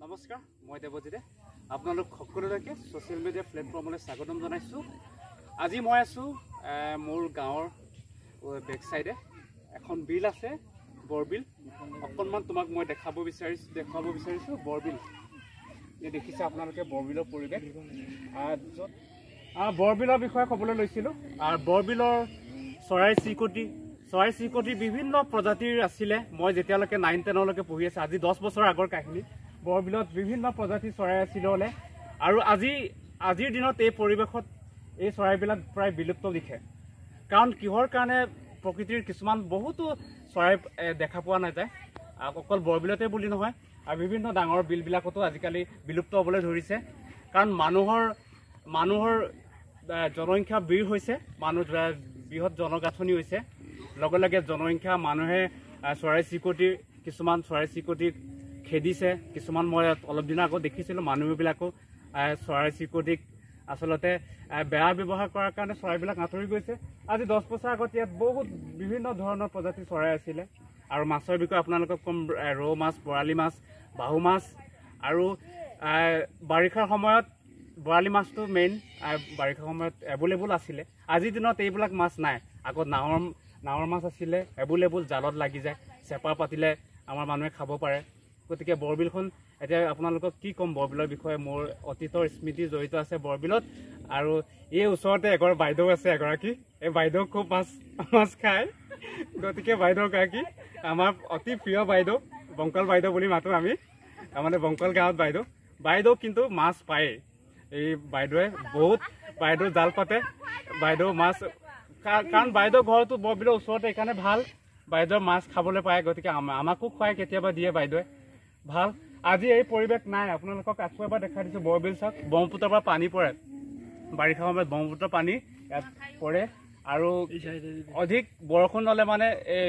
নমস্কাৰ, মই দেৱজিতে আপোনালোক সকলোলৈকে ছ'চিয়েল মিডিয়া প্লেটফৰ্মলৈ স্বাগতম জনাইছোঁ। আজি মই আছোঁ মোৰ গাঁৱৰ বেক চাইডে এখন বিল আছে, বৰবিল। অকণমান তোমাক মই দেখুৱাব বিচাৰিছোঁ বৰবিল। এই দেখিছে আপোনালোকে বৰবিলৰ পৰিৱেশ। য'ত বৰবিলৰ বিষয়ে ক'বলৈ লৈছিলোঁ। আৰু বৰবিলৰ চৰাই চিৰিকটি বিভিন্ন প্ৰজাতিৰ আছিলে। মই যেতিয়ালৈকে 9 10লৈকে পঢ়ি আছোঁ, আজি 10 বছৰৰ আগৰ কাহিনী। বৰবিলত বিভিন্ন প্ৰজাতিৰ চৰাই আছিলে হ'লে। আৰু আজিৰ দিনত এই পৰিৱেশত এই চৰাইবিলাক প্ৰায় বিলুপ্ত দিশে। কাৰণ কিহৰ কাৰণে প্ৰকৃতিৰ কিছুমান বহুতো চৰাই দেখা পোৱা নাযায়, অকল বৰবিলতে বুলি নহয়, আৰু বিভিন্ন ডাঙৰ বিলবিলাকতো আজিকালি বিলুপ্ত হ'বলৈ ধৰিছে। কাৰণ মানুহৰ জনসংখ্যা বৃদ্ধি হৈছে, মানুহ বৃহৎ জনগাঁথনি হৈছে, লগে লগে জনসংখ্যা মানুহে চৰাই চিৰিকটিৰ কিছুমান চৰাই চিৰিকটিক খেদিছে। কিছুমান মই অলপ দিনৰ আগত দেখিছিলোঁ, মানুহবিলাকো চৰাই চিৰিকটিক আচলতে বেয়া ব্যৱহাৰ কৰাৰ কাৰণে চৰাইবিলাক আঁতৰি গৈছে। আজি 10 বছৰ আগত ইয়াত বহুত বিভিন্ন ধৰণৰ প্ৰজাতিৰ চৰাই আছিলে। আৰু মাছৰ বিষয়ে আপোনালোকক ক'ম, ৰৌ মাছ, বৰালি মাছ, বাহু মাছ। আৰু বাৰিষাৰ সময়ত বৰালি মাছটো মেইন, বাৰিষাৰ সময়ত এভেইলেবল আছিলে। আজিৰ দিনত এইবিলাক মাছ নাই। আগত নাৱৰ মাছ আছিলে এভেইলেবল, জালত লাগি যায়, চেপা পাতিলে আমাৰ মানুহে খাব পাৰে। গতিকে বৰবিলখন এতিয়া আপোনালোকক কি ক'ম বৰবিলৰ বিষয়ে, মোৰ অতীতৰ স্মৃতি জড়িত আছে বৰবিলত। আৰু এই ওচৰতে এগৰাকী বাইদেউ আছে, এগৰাকী এই বাইদেউ খুব মাছ খায়। গতিকে বাইদেউগৰাকী আমাৰ অতি প্ৰিয় বাইদেউ, বংকল বাইদেউ বুলি মাতোঁ আমি, তাৰমানে বংকল গাঁৱত বাইদেউ। বাইদেউ কিন্তু মাছ পায়েই। এই বাইদেৱে বহুত বাইদেউ জাল পাতে, বাইদেউ মাছ, কাৰণ বাইদেউ ঘৰটো বৰবিলৰ ওচৰতে, সেইকাৰণে ভাল বাইদেউ মাছ খাবলৈ পায়। গতিকে আমাকো খুৱাই কেতিয়াবা দিয়ে বাইদেৱে, ভাল। আজি এই পৰিৱেশ নাই। আপোনালোকক আকৌ এবাৰ দেখাই দিছোঁ বৰবিল চাওক। ব্ৰহ্মপুত্ৰৰ পৰা পানী পৰে, বাৰিষা সময়ত ব্ৰহ্মপুত্ৰৰ পানী ইয়াত পৰে। আৰু অধিক বৰষুণ হ'লে মানে এই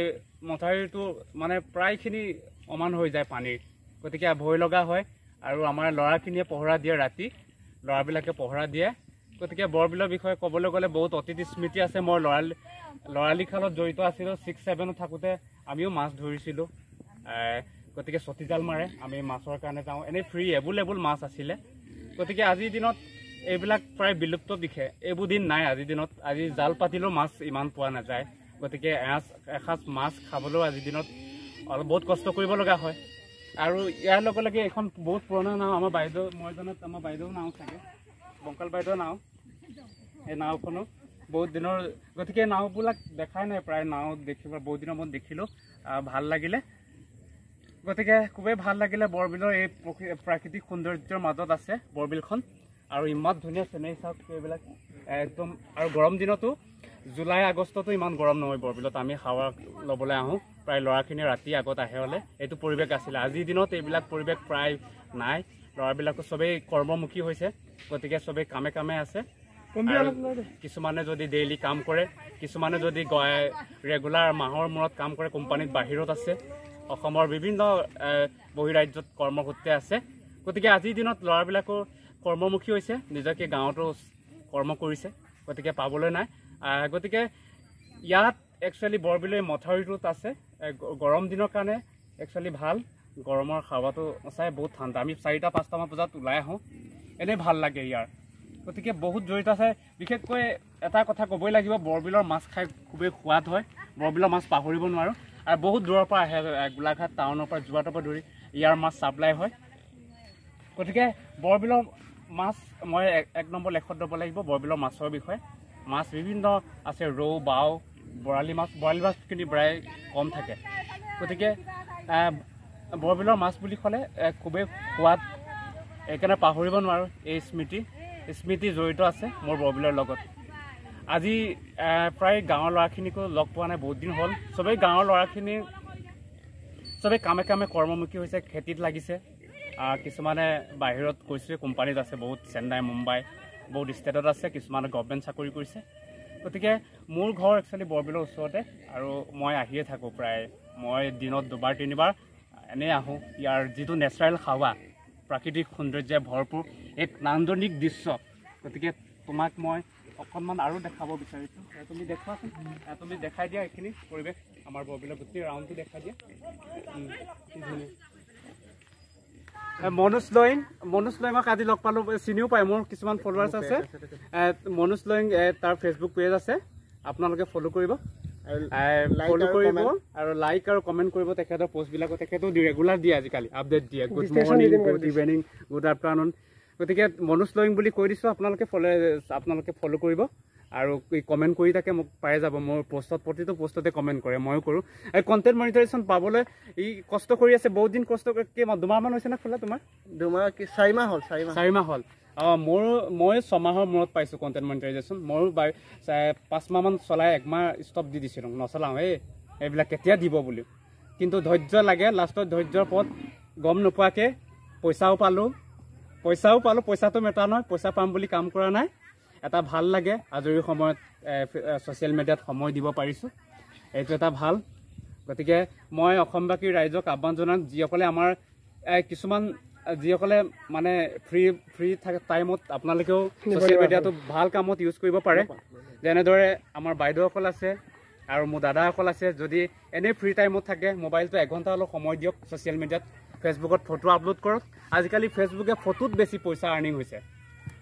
মথাউৰিটো মানে প্ৰায়খিনি অমান হৈ যায় পানীৰ, গতিকে ভয় লগা হয়। আৰু আমাৰ ল'ৰাখিনিয়ে পহৰা দিয়ে, ৰাতি ল'ৰাবিলাকে পহৰা দিয়ে। গতিকে বৰবিলৰ বিষয়ে ক'বলৈ গ'লে বহুত অতীত স্মৃতি আছে। মই ল'ৰালি কালত জড়িত আছিলোঁ। 6 7ত থাকোঁতে আমিও মাছ ধৰিছিলোঁ। গতিকে চটি জাল মাৰে, আমি মাছৰ কাৰণে যাওঁ। এনেই ফ্ৰী এভেইলেবল মাছ আছিলে। গতিকে আজিৰ দিনত এইবিলাক প্ৰায় বিলুপ্ত দিশে, এইবোৰ দিন নাই আজিৰ দিনত। আজি জাল পাতিলেও মাছ ইমান পোৱা নাযায়। গতিকে এসাঁজ মাছ খাবলৈও আজিৰ দিনত অলপ বহুত কষ্ট কৰিব লগা হয়। আৰু ইয়াৰ লগে লগে এইখন বহুত পুৰণা নাও, আমাৰ বাইদেউ, মই জনাত আমাৰ বাইদেউ নাও চাগে, বংকাল বাইদেউ নাও। এই নাওখনো বহুত দিনৰ, গতিকে নাওবিলাক দেখাই নাই প্ৰায়। নাও দেখিব বহুত দিনৰ মূৰত দেখিলোঁ, ভাল লাগিলে। গতিকে খুবেই ভাল লাগিলে। বৰবিলৰ এই প্ৰাকৃতিক সৌন্দৰ্যৰ মাজত আছে বৰবিলখন। আৰু ইমান ধুনীয়া চিনাৰী চাওক এইবিলাক একদম। আৰু গৰম দিনতো জুলাই আগষ্টতো ইমান গৰম নহয় বৰবিলত। আমি হাৱা ল'বলৈ আহোঁ প্ৰায়, ল'ৰাখিনি ৰাতি আগত আহে হ'লে এইটো পৰিৱেশ আছিলে। আজিৰ দিনত এইবিলাক পৰিৱেশ প্ৰায় নাই। ল'ৰাবিলাকো চবেই কৰ্মমুখী হৈছে, গতিকে চবেই কামে কামে আছে। কিছুমানে যদি ডেইলি কাম কৰে, কিছুমানে যদি ৰেগুলাৰ মাহৰ মূৰত কাম কৰে, কোম্পানীত বাহিৰত আছে, অসমৰ বিভিন্ন বহিৰাজ্যত কৰ্মসূত্ৰে আছে। গতিকে আজিৰ দিনত ল'ৰাবিলাকো কৰ্মমুখী হৈছে, নিজকে গাঁৱতো কৰ্ম কৰিছে, গতিকে পাবলৈ নাই। গতিকে ইয়াত একচুৱেলি বৰবিলৰ মথাউৰিটোত আছে। গৰম দিনৰ কাৰণে একচুৱেলি ভাল, গৰমৰ হাৱাটো সঁচাই বহুত ঠাণ্ডা। আমি 4টা 5টামান বজাত ওলাই আহোঁ, এনেই ভাল লাগে ইয়াৰ। গতিকে বহুত জড়িত আছে। বিশেষকৈ এটা কথা ক'বই লাগিব, বৰবিলৰ মাছ খাই খুবেই সোৱাদ হয়। বৰবিলৰ মাছ পাহৰিব নোৱাৰোঁ। আৰু বহুত দূৰৰ পৰা আহে, গোলাঘাট টাউনৰ পৰা, যোৰহাটৰ পৰা ধৰি ইয়াৰ মাছ ছাপ্লাই হয়। গতিকে বৰবিলৰ মাছ মই এক নম্বৰ লেখত ল'ব লাগিব বৰবিলৰ মাছৰ বিষয়ে। মাছ বিভিন্ন আছে, ৰৌ, বাও, বৰালি মাছ। বৰালি মাছখিনি প্ৰায় কম থাকে। গতিকে বৰবিলৰ মাছ বুলি ক'লে খুবেই সোৱাদ, সেইকাৰণে পাহৰিব নোৱাৰোঁ। এই স্মৃতি জড়িত আছে মোৰ বৰবিলৰ লগত। আজি প্ৰায় গাঁৱৰ ল'ৰাখিনিকো লগ পোৱা নাই, বহুত দিন হ'ল। চবেই গাঁৱৰ ল'ৰাখিনি চবেই কামে কামে কৰ্মমুখী হৈছে, খেতিত লাগিছে। কিছুমানে বাহিৰত গৈছে, কোম্পানীত আছে বহুত, চেন্নাই, মুম্বাই, বহুত ষ্টেটত আছে। কিছুমানে গভমেণ্ট চাকৰি কৰিছে। গতিকে মোৰ ঘৰ একচুৱেলি বৰবিলৰ ওচৰতে, আৰু মই আহিয়ে থাকোঁ প্ৰায়। মই দিনত 2 3বাৰ এনেই আহোঁ। ইয়াৰ যিটো নেচাৰেল হাৱা, প্ৰাকৃতিক সৌন্দৰ্যৰে ভৰপূৰ এক নান্দনিক দৃশ্য। গতিকে তোমাক মই অকণমান আৰু দেখাব বিচাৰিছোঁ। তুমি দেখুৱাচোন, তুমি দেখাই দিয়া এইখিনি পৰিৱেশ, আমাৰ বৰবিলৰ গোটেই ৰাউণ্ডটো দেখাই দিয়া। কি ধুনীয়া। মনোজ লয়িং, মনোজ লয়িঙক আজি লগ পালোঁ, চিনিও পায়, মোৰ কিছুমান ফলোৱাৰ্ছ আছে। মনোজ লয়িং তাৰ ফেচবুক পেজ আছে, আপোনালোকে ফ'ল' কৰিব, ফ'ল' কৰিব আৰু লাইক আৰু কমেণ্ট কৰিব তেখেতৰ পষ্টবিলাকো। তেখেতেও ৰেগুলাৰ দিয়ে আজিকালি, আপডেট দিয়ে, good morning, good evening, good afternoon. গতিকে মনোজ লয়িং বুলি কৈ দিছোঁ, আপোনালোকে ফ'ল' কৰিব আৰু কমেণ্ট কৰি থাকে, মোক পাই যাব। মোৰ পষ্টত, প্ৰতিটো পষ্টতে কমেণ্ট কৰে, ময়ো কৰোঁ। এই কণ্টেণ্ট মনিটাইজেশ্যন পাবলৈ ই কষ্ট কৰি আছে, বহুত দিন কষ্ট কৰি, 2 মাহমান হৈছে নে খোলা তোমাৰ? 2 মাহ কি 4 মাহ হ'ল, 4 মাহ। 4 মাহ হ'ল। অঁ, মোৰো, মই 6 মাহৰ মূৰত পাইছোঁ কণ্টেণ্ট মনিটাইজেশ্যন। ময়ো 5 মাহমান চলাই একমাহ ষ্টপ দি দিছিলোঁ, নচলাওঁ এই এইবিলাক কেতিয়া দিব বুলি। কিন্তু ধৈৰ্য লাগে, লাষ্টত ধৈৰ্যৰ পথ গম নোপোৱাকৈ পইচাও পালোঁ, পইচাও পালোঁ। পইচাটো মেটাৰ নহয়, পইচা পাম বুলি কাম কৰা নাই। এটা ভাল লাগে, আজৰি সময়ত ছ'চিয়েল মিডিয়াত সময় দিব পাৰিছোঁ, এইটো এটা ভাল। গতিকে মই অসমবাসী ৰাইজক আহ্বান জনাম, যিসকলে আমাৰ কিছুমান যিসকলে মানে ফ্ৰী ফ্ৰী থাকে টাইমত, আপোনালোকেও ছ'চিয়েল মিডিয়াটো ভাল কামত ইউজ কৰিব পাৰে। যেনেদৰে আমাৰ বাইদেউসকল আছে আৰু মোৰ দাদাসকল আছে, যদি এনেই ফ্ৰী টাইমত থাকে, মোবাইলটো এঘণ্টা অলপ সময় দিয়ক ছ'চিয়েল মিডিয়াত, ফেচবুকত ফটো আপলোড কৰক। আজিকালি ফেচবুকে ফটোত বেছি পইচা আৰ্নিং হৈছে।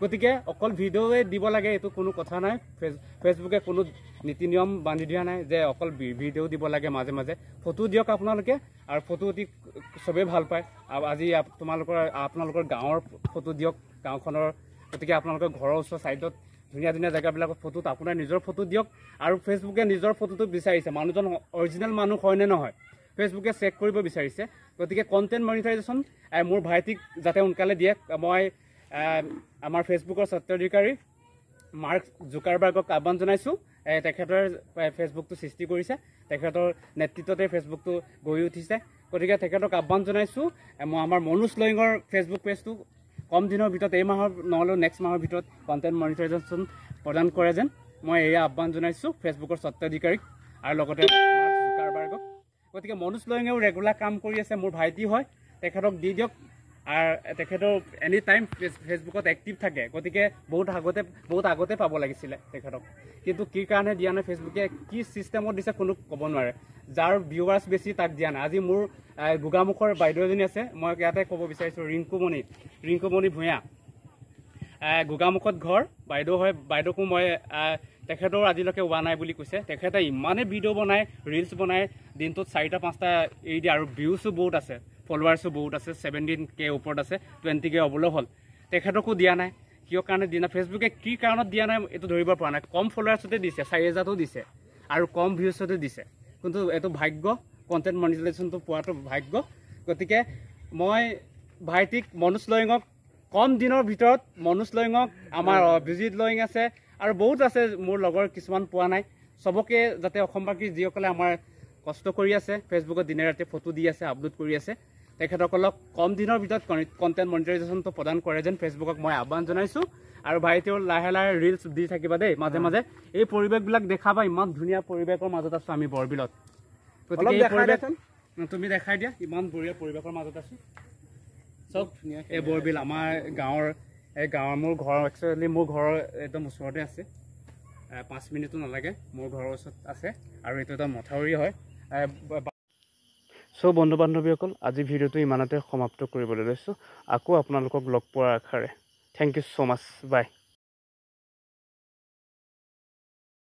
গতিকে অকল ভিডিঅ'ৱে দিব লাগে এইটো কোনো কথা নাই। ফেচবুকে কোনো নীতি নিয়ম বান্ধি দিয়া নাই যে অকল ভিডিঅ' দিব লাগে, মাজে মাজে ফটো দিয়ক আপোনালোকে। আৰু ফটো অতি চবেই ভাল পায়। আৰু আজি তোমালোকৰ গাঁৱৰ ফটো দিয়ক, গাঁওখনৰ, গতিকে আপোনালোকৰ ঘৰৰ ওচৰৰ ছাইডত ধুনীয়া ধুনীয়া জেগাবিলাকত ফটোত আপোনাৰ নিজৰ ফটো দিয়ক। আৰু ফেচবুকে নিজৰ ফটোটো বিচাৰিছে, মানুহজন অৰিজিনেল মানুহ হয়নে নহয় ফেচবুকে চেক কৰিব বিচাৰিছে। গতিকে কণ্টেণ্ট মনিটাইজেশ্যন মোৰ ভাইটিক যাতে সোনকালে দিয়ে, মই আমাৰ ফেচবুকৰ স্বত্বাধিকাৰী মাৰ্ক জুকাৰবাৰ্গক আহ্বান জনাইছোঁ। তেখেতৰ ফেচবুকটো সৃষ্টি কৰিছে, তেখেতৰ নেতৃত্বতে ফেচবুকটো গঢ়ি উঠিছে। গতিকে তেখেতক আহ্বান জনাইছোঁ, মই আমাৰ মনোজ লয়িঙৰ ফেচবুক পেজটো কম দিনৰ ভিতৰত, এই মাহৰ নহ'লেও নেক্সট মাহৰ ভিতৰত কণ্টেণ্ট মনিটাইজেশ্যন প্ৰদান কৰে যেন মই এয়া আহ্বান জনাইছোঁ ফেচবুকৰ স্বত্বাধিকাৰীক আৰু লগতে মাৰ্ক জুকাৰবাৰ্গক। গতিকে মনোজ লয়িঙেও ৰেগুলাৰ কাম কৰি আছে, মোৰ ভাইটি হয়, তেখেতক দি দিয়ক। আৰু তেখেতৰ এনি টাইম ফেচবুকত এক্টিভ থাকে, গতিকে বহুত আগতে পাব লাগিছিলে তেখেতক, কিন্তু কি কাৰণে দিয়া নাই ফেচবুকে, কি ছিষ্টেমত দিছে কোনো ক'ব নোৱাৰে। যাৰ ভিউৱাৰ্ছ বেছি তাক দিয়া নাই। আজি মোৰ গোগামুখৰ বাইদেউ এজনী আছে, মই ইয়াতে ক'ব বিচাৰিছোঁ, ৰিংকুমণি ভূঞা, গোগামুখত ঘৰ, বাইদেউ হয়। বাইদেউকো মই তেখেতৰ আজিলৈকে হোৱা নাই বুলি কৈছে। তেখেতে ইমানেই ভিডিঅ' বনায়, ৰিলচ বনায়, দিনটোত চাৰিটা পাঁচটা এৰি দিয়ে আৰু ভিউজো বহুত আছে, ফলোৱাৰ্ছো বহুত আছে, 17K ওপৰত আছে, 20K হ'বলৈ হ'ল। তেখেতকো দিয়া নাই। কিয় কাৰণে দিয়া নাই ফেচবুকে, কি কাৰণত দিয়া নাই এইটো ধৰিব পৰা নাই। কম ফলোৱাৰ্ছতে দিছে, 4000তো দিছে আৰু কম ভিউজতে দিছে। কিন্তু এইটো ভাগ্য, কণ্টেণ্ট মনিটাইজেশ্যনটো পোৱাটো ভাগ্য। গতিকে মই ভাইটিক মনোজ লয়িঙক কম দিনৰ ভিতৰত, মনোজ লয়িঙক, আমাৰ অভিজিত লয়িং আছে আৰু বহুত আছে মোৰ লগৰ কিছুমান পোৱা নাই, চবকে যাতে অসমবাসী যিসকলে আমাৰ কষ্ট কৰি আছে, ফেচবুকত দিনে ৰাতিয়ে ফটো দি আছে, আপলোড কৰি আছে, তেখেতসকলক কম দিনৰ ভিতৰত কণ্টেণ্ট মনিটাইজেশ্যনটো প্ৰদান কৰে যেন ফেচবুকক মই আহ্বান জনাইছোঁ। আৰু ভাইটিও লাহে লাহে ৰিলচ দি থাকিবা দেই, মাজে মাজে এই পৰিৱেশবিলাক দেখাবা। ইমান ধুনীয়া পৰিৱেশৰ মাজত আছোঁ আমি বৰবিলত। গতিকে অলপ এই দেখাই পৰিৱেশ দেচোন। তুমি দেখাই দিয়া, ইমান বঢ়িয়া পৰিৱেশৰ মাজত আছোঁ। চব এই বৰবিল আমাৰ গাঁৱৰ, এই গাঁৱৰ মোৰ ঘৰ, একচুৱেলি মোৰ ঘৰৰ একদম ওচৰতে আছে, 5 মিনিটো নালাগে, মোৰ ঘৰৰ ওচৰত আছে। আৰু এইটো এটা মথাউৰি হয়। চ' বন্ধু বান্ধৱীসকল, আজি ভিডিঅ'টো ইমানতে সমাপ্ত কৰিবলৈ লৈছোঁ। আকৌ আপোনালোকক লগ পোৱাৰ আশাৰে, thank you so much, bye.